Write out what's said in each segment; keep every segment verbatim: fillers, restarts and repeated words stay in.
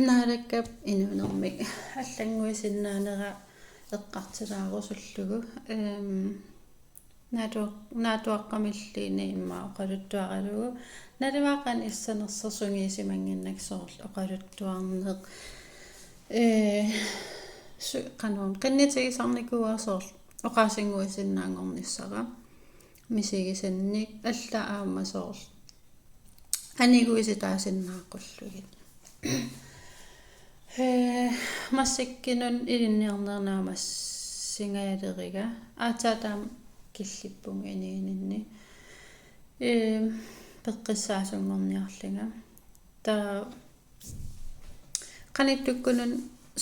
Naalakkap inuunermik allannguisinnaanera eqqartulaarusullugu. Ehm, naatu-, naatuaqqamilluunniit immaqa oqaluttuaralugu. Naluara qanoq issanersoq sungiusimannginnakku soorlu oqaluttuarneq. Ee, su-, qanoq qinnutigisarnikuuara soorlu oqaasinnguisinnaanngornissara. Misigisannik alla aamma soorlu aniguisitaasinnaaqqullugu. Ee, massakkut ilinniarnera naammassingajaleriga. Aatsaat taama killippunga inuuninni. Ee, peqqissaasunngorniarlunga. Taava qanittukkut una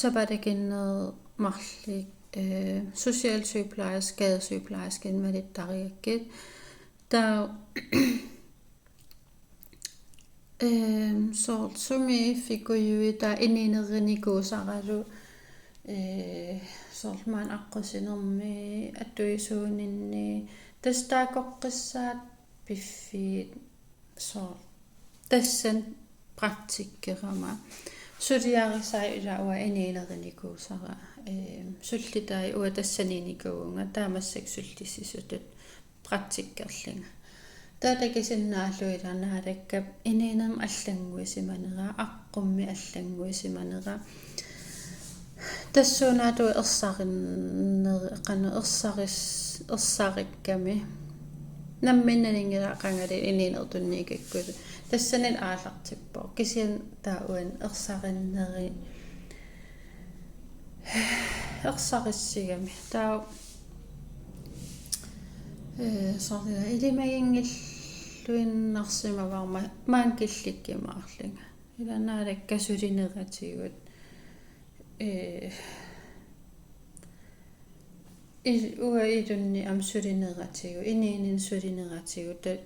sapaatip akunneri marluk, ee, socialsygeplejerske, gadesygeplejerskinut malittarigakkit. Taava, ehm, soorlu sumiiffikkujuit taava inuunerinikuusaralu, ee, soorlu maani aqqusinermi, atuisuuninni, tassa taakkoqqissaat piffiit soorlu. Tassani praktikkerama. Suliarisai ila uanga inuunerinikuusara, ehm, sullitai uanga tassaniinnikuuvunga, taava massakkut sullissisutut praktikkerlunga. Taava takusinnaallugu ila Naalakkap inuunermik allannguisimanera, aqqummik allannguisimanera. Tassuunaatut ersarinner-, qanoq ersaris-, ersarikkami. Nammineq nalunngilara qangali inuuneq tunniukkakkulu. Tassanilu aallartippoq. Kisianni taava uani ersarinneri-, ersarissigami. Taava, ee, soorlu ilimaginngilluinnarsimavara ma-, maani killikkumaarlunga. Ila Naalakka sulineratigut. Ee, il-, uanga ilunni aamma sulineratigut, inuuninni sulineratigut, ta-,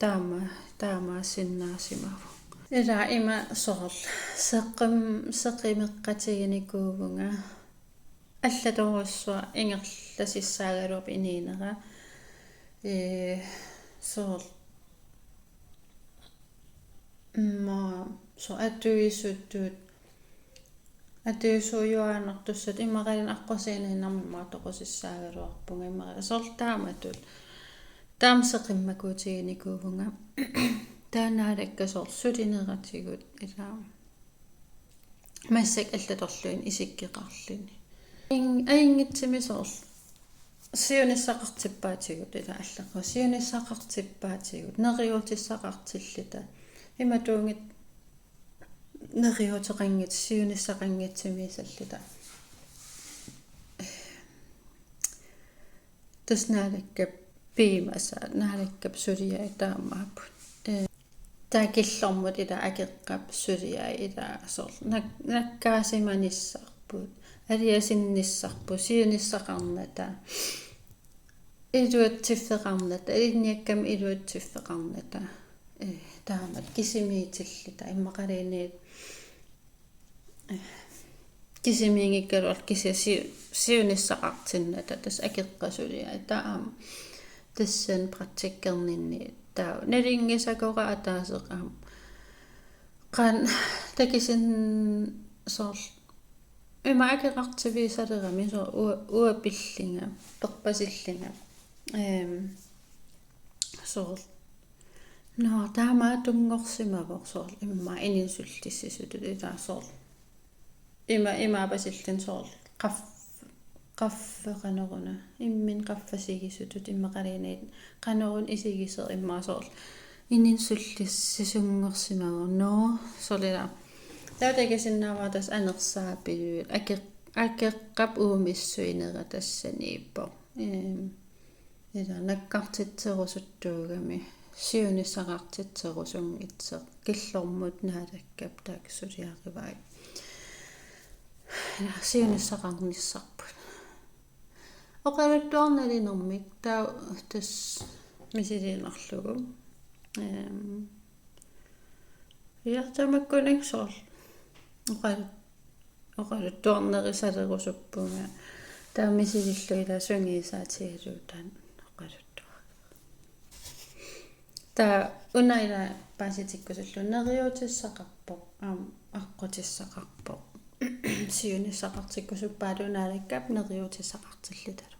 taama-, taamaassinnaasimavoq. Ila ima soorlu seqim-, seqimeqqatiginikuuvunga. Allatorujussuaq ingerlasissaagaluarpoq inuunera. Ee, soorlu. Mm, soorlu atuisutut, atuisuujuaannartussatut imaluunniit aqqusiinnarmik immaqa toqusissaagaluarpunga immaqa soorlu taamatut. Taama seqimmakuutiginikuuvunga. Taava Naalakka soorlu sulineratigut ila. Massakkut allatorluinnaq isikkoqarluni. In-, ajunngitsumik soorlu siunissaqartippaatigut ila allaqqu. Siunissaqartippaatigut. Neriuutissaqartilluta. Imatuunngitsoq neriuuteqanngitsoq siunissaqanngitsumik salluta. Tassa Naalakkap piumasaa, Naalakkap suliai taamaapput. Ee, taava killormut ila akeqqap suliai ila soorlu nak-, nakkaasimanissarput, aliasunnissarput, siunissaqarnata, iluatsiffeqarnata, ilinniakkami iluatsiffeqarnata. Ee, taamatut kisimiitilluta, immaqaluunniit kisimiinngikkaluarluta kisianni si-, siunissaqartinnata tassa akeqqap suliai taava aamma tassani praktikkerninni taava nalunngisakora ataaseq aamma. Qanoq takusin soorlu ima akeqartivigisalerami soorlu ua-, uanga pillunga, perpasillunga. Ehm, soorlu. Nå, taamaattunngorsimavoq soorlu immaqa inuuninni sullissisutut ila soorlu. Ima, imaapasilluni soorlu. Qaff-, qaffeqaneruna. Imminut qaffasigisutut immaqaluunniit qanoruna isigisoq immaqa soorlu. Inuuninni sullissisunngorsimavoq. Nå, soorlu ila. Taava takusinnaavara tassa anersaapiluit. Ake-, akeqqap uumissuinera tassaniippoq. Ehm. Ila nakkartitserusuttuugami siunissaqartitserusunngitsoq killormut Naalakkap taakku suliarivai. Ila siunissaqarnissarput. Oqaluttuarnalinnermik taava tassa misiliinnarlugu. Ehm, ja, tamakkununnga soorlu. Oqalut-, oqaluttuarnerusalerusuppara. Taava misilillugu ila sungiusaatigalugu taanna oqaluttuarpara. Taava una ila paasitikkusullugu neriuutissaqarpoq. aamma aqqutissaqarpoq. Siunissaqartikkusuppaaluit Naalakkap neriuutissaqartilluta.